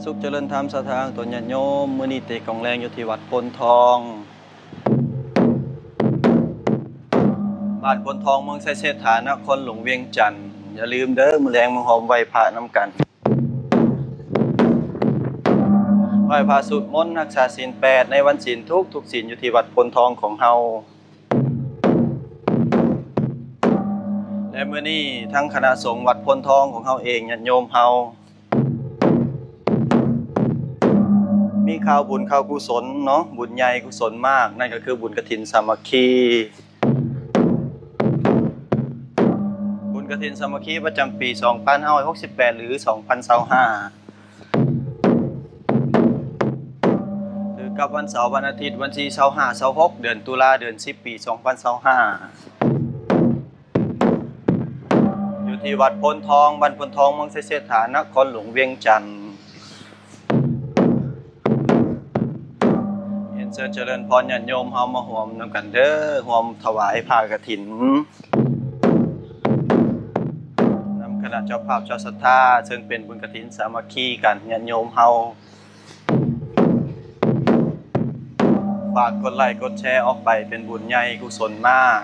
ສຸກຈະເລີນທຳສະຖານຕົນຍາດໂຍມ, ມື້ນີ້ເຕະກອງແລງຢູ່ທີ່ວັດໂພນທອງ ບ້ານໂພນທອງ ເມືອງໄຊເສດຖາ ນະຄອນຫຼວງວຽງຈັນ. ຢ່າລືມເດີ ມື້ແລງມາຮ່ວມໄຫວ້ພະນຳກັນ, ໄຫວ້ພະສູດມົນ ຮັກສາສິນແປດໃນວັນສິນທຸກໆສິນ ຢູ່ທີ່ວັດໂພນທອງຂອງເຮົາ. ແລະ ມື້ນີ້ທາງຄະນະສົງວັດໂພນທອງຂອງເຮົາເອງ, ຍາດໂຍມເຮົາ ມີຂ່າວບຸນຂ່າວກຸສົນເນາະ, ບຸນໃຫຍ່ກຸສົນມາກ, ນັ້ນກໍຄືບຸນກະຖິນສາມັກຄີ. ບຸນກະຖິນສາມັກຄີປະຈຳປີສອງພັນຫ້າຮ້ອຍຫົກສິບແປດ ຫຼື ສອງພັນຊາວຫ້າ ຖືກກັບວັນເສົາ, ວັນອາທິດ, ວັນທີຊາວຫ້າ ຊາວຫົກ ເດືອນຕຸລາ ເດືອນສິບ ປີສອງພັນຊາວຫ້າ ຢູ່ທີ່ວັດໂພນທອງ, ບ້ານໂພນທອງ, ເມືອງໄຊເສດຖາ, ນະຄອນຫຼວງວຽງຈັນ. ຮຽນເຊີນຈະເລີນພອນຍາດໂຍມເຮົາມາຮ່ວມນຳກັນເດີ, ຮ່ວມຖວາຍຜ້າກະຖິນນຳຄະນະເຈົ້າພາບເຈົ້າສັດທາ, ເຊິ່ງເປັນບຸນກະຖິນສາມັກຄີກັນ, ຍາດໂຍມເຮົາ ຝາກກົດໄລກ໌ກົດແຊອອກໄປ, ເປັນບຸນໃຫຍ່ກຸສົນມາກ.